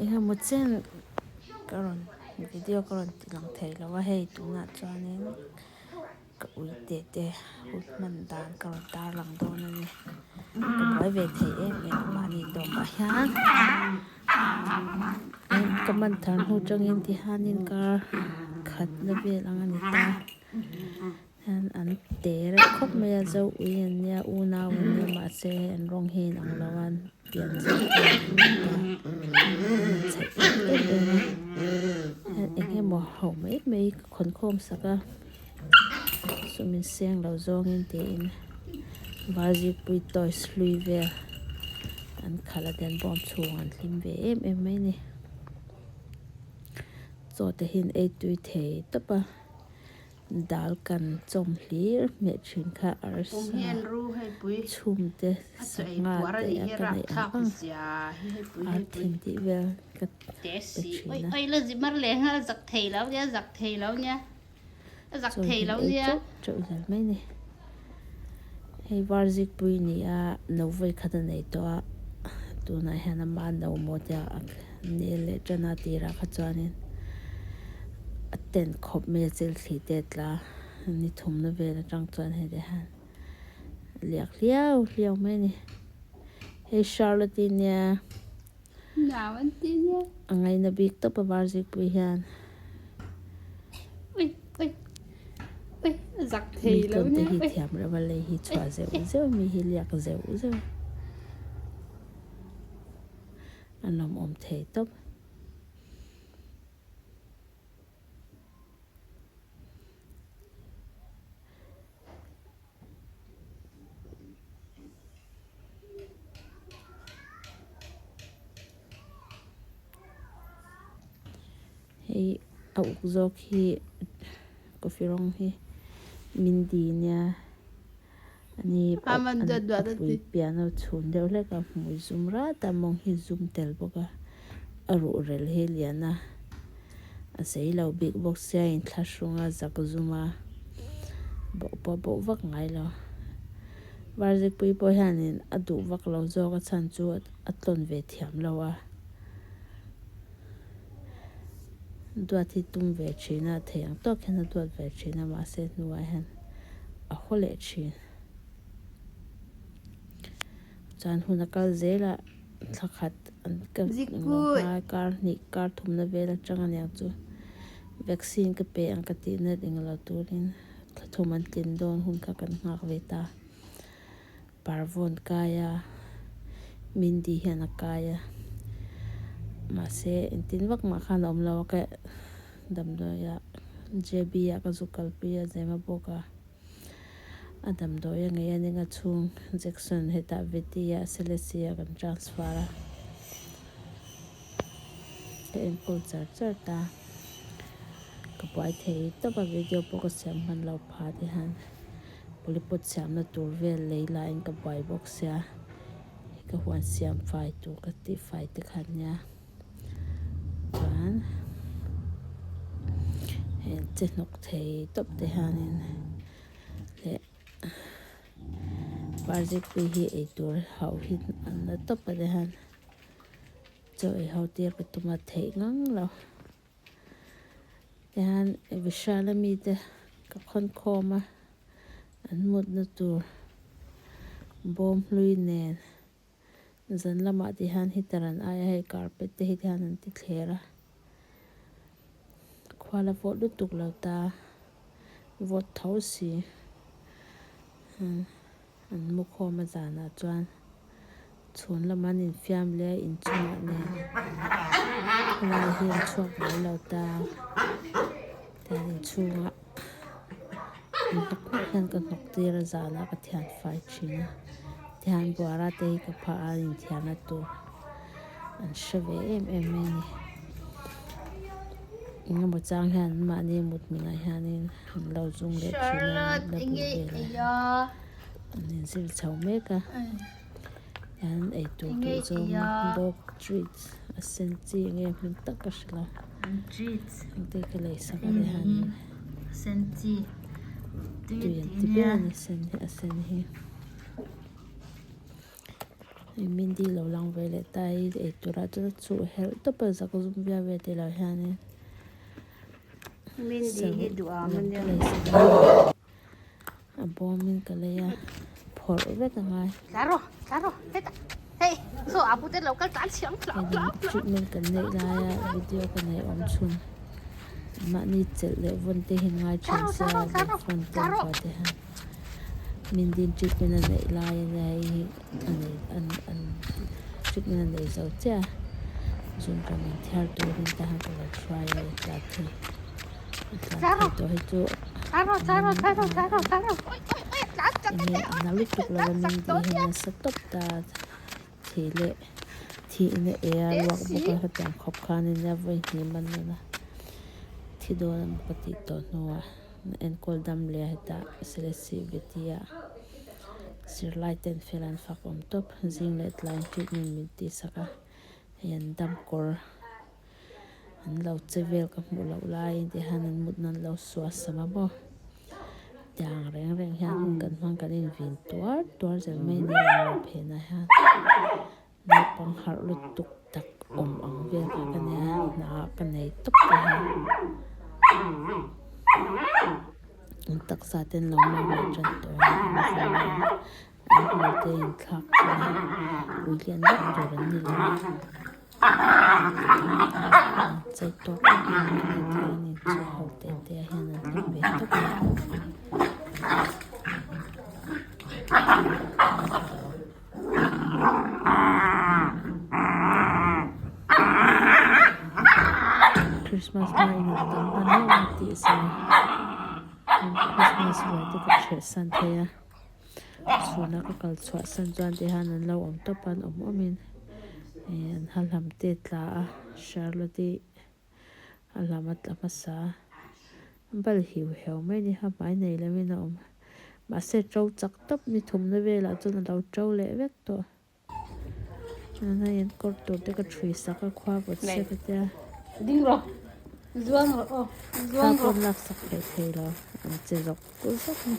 Engemaw chen ka rawn video ka rawn ti lang thei lo a hei tunah chuanin ka uite te hun hman dan ka rawn tarlang dawn a ni ka buai ve thei em em a mahni tawkah hian ka man thar hnu tangin tihianin kar khatna vel ang a ni ta. Hian an te reuh khawp mai a zo ui an nia unau an nia mahse hei an rawng hi a inang lo a pian zawk pawh an inang ta an inchhaih em em a hian eng emaw ho mai mai ka khawn khawm sak a sum in seng lo zawngin tiin varzipui toys hlui vel an khalh a den bawm chhung an hlim ve em em mai a ni chaw te hi an ei tui thei tawp a. Dal kan chawm hlir hmeh thin kha arsa chhum te sangha te a ka neih ang ang ar thin tih vel ka pe thin a. Chaw hi ei teuh teuh zel mai ni. Hei Varzikpui ni a no vawi khat a nei tawh a tunah hian ama no maw tia a nel leh tan a tirah kha chuanin a ten khawp mai a chil thli te a tla ni thumna vel atang chuan heti hian a liak hliau hliau mai a ni hei Charlotte-i nia a ngaina bik tawp a Varzikpui hian. Mi tlawn te hi thiam reuh a lei hi chhuah zeuh zeuh mi hi liak zeuh zeuh a lawmawm thei tawp. Hei a uk zawk hi coffee rawng hi mindy nia ani a pui piano chhun deuh hlek a hmui zum rat a mawng hi zum tel bawk a a ruhrel hi lian a a zei lo bik bawk sia a inthlahrung a zak zum a bawh pawh a bawh vak ngai lo Varzikpui pawh hianin a duh vak lo zawk a chhan chu a tlawn ve thiam lo a. Duat hi tum ve thin a, thei ang tawk hian a duat ve thin a mahse hnuah hian a haw leh thin. Chuan hun a kal zel a, thla khat an ka hma kar hnih kar thumna vel atang aniang chu vaccine ka pe ang ka tih na englo turin thla thum an tlin dawn hun kha kan nghak ve ta. Parvawn kai a, Mindy hian a kai a, mahse engtin vak mah khan a awm lo a, ka damdawi ah JB ah ka zu kalpui a zema bawk a, a damdawi a ngei a ninga chhung Jackson hetah Vety ah Selesih ah kan transfer a, ka enkawl char char ta, ka buai thei tawp a video pawh ka siam hman lo phah te hian. Polipot siamna tur vel lei laiin ka buai bawk sia hei ka huan siam fai tur ka tih fai te kha ania chuan hei an che hnawk thei tawp te hianin leh Varzikpui hi eitur hauh hi an la tawp a ti hian chaw ei ho tir ka tum a theih ngang lo. Tihian Vishal a mite ka khawn khawm a an mutna tur bawm hlui nen zan lamah tihian heater an ai a hei carpet te hi tihian an ti thler a khua la vawt lutuk lo ta vawt tho si An mu khawm a zanah chuan chhun lam an infiam leh a inchungah nen khawlai hi an chhuak mai lo ta tian inchhungah an hnawk hnawk hian ka hnawk tir a zanah ka thian fai thin a tihian buara te hi ka phah a an inthiarna tur an hre ve em em mai a ni engemaw chang hian mahni mut hmunah hianin an lo zum leh thin a an la bul vel a an inzir chho mek a tihian eitur duh zawng dog treats a sen chi enge hming tak ka hre lo engte ka lei sak a tihianin tui an ti ber a ni sen hi a sen hi. Hei Mindy lo lang ve leh ta hi eiturah chuan a chuh helh tawp a zak zum viau ve tih loh hianin saruk lam ka lei sak a a bawmin ka lei a phawrh vek a ngai. Hei treatment kan neih laia video ka neih awm chhun mahni chelh leh vawn te hi ngai thin sia phone te an vuah te hian. Min din treatment a neih lai a nia hei hi a nei an an treatment a nei zo chiah a zunram in thiar turin te han ka lo hruai a ni tlan thei a tlan thei tawh hi chu enge a na lutuk lo a min tih hian nasa tawp ta thih leh thih in a e a ruak bawk a hetiang khawp khan ania vawi hnih man nana thi dawn emaw ka tih tawh hnuah. Enkawl dam leh hetah Selesih Veti ah zirlai ten fel an fak awm tawp. Zing leh tlaiin treatment min tihsak a, hei an dam kawr an lo che vel ka hmuh loh laiin ti hian an mutna an lo suah sam a maw. Tiang reng reng hian hun kan hmang kan invin tuar tuar zel mai a ni ang lo phenah hian. Naupang harh lutuk tak awm ang vel kha ka nia, hna ka nei tawp te hian an taksa te an lo mar leh tan tawh a, an vun an hmul te a inthlak thin a, ui lian vak tur an ni lo a, an chei tawk em em a ni tih an inchawh ho te te ah hian an hlim ve tawp a. Christmas hma in an dang hman hlauh a tih zai Christmas ruai te ka ṭheh san thei a chhuna ka kal chhuah san chuan ti hian an lo awm tawp a an awm awm in ih an ha hlam te tla a Charlotte i a hlam a tla hmasa a bal hiu heu mai a ni kha hmai nei lo in a awm mahse to chak tawp ni thumna velah chuan a lo to leh vek tawh a in kawr tur te ka thui sak a khua vawt se ka tia thla pawh an lak sak theih thei lo an che zawk zawk a ni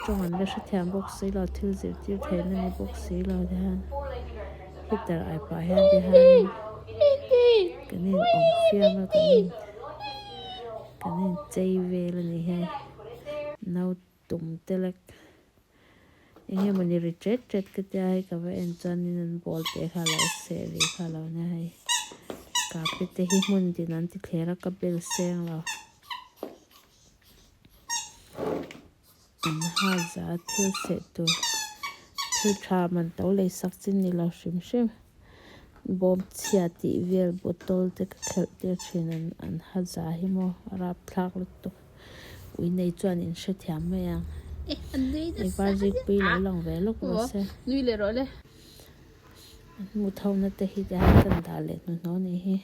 tawng an la hrethiam bawk si lo thil zirtir theihna ni bawk si lo te hian heater ai pah hian te hian kan in awm fiam a kan in kan in chei vel a ni hei nau tum te lek eng emaw ni ri tet tet ka tia hei ka va en chuanin an ball te kha a lo seh ri kha a lo nia hei carpet te hi hmun din an ti thler a ka bel seng lo. An ha za thil seh tur thil tha man to lei sak chin ni lo hrim hrim bawm chhia tih vel bottle te ka khelh tir thin an an ha za hi maw a rapthlak lutuk ui nei chuan in hrethiam mai ang hei var zikpui lo lang ve lawk rawh se an hmuh tho na te hi tihian kan dah leh hnuhnawh a nih hi.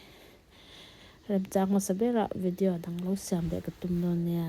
Remchang hmasa berah video dang lo siam leh ka tum dawn nia.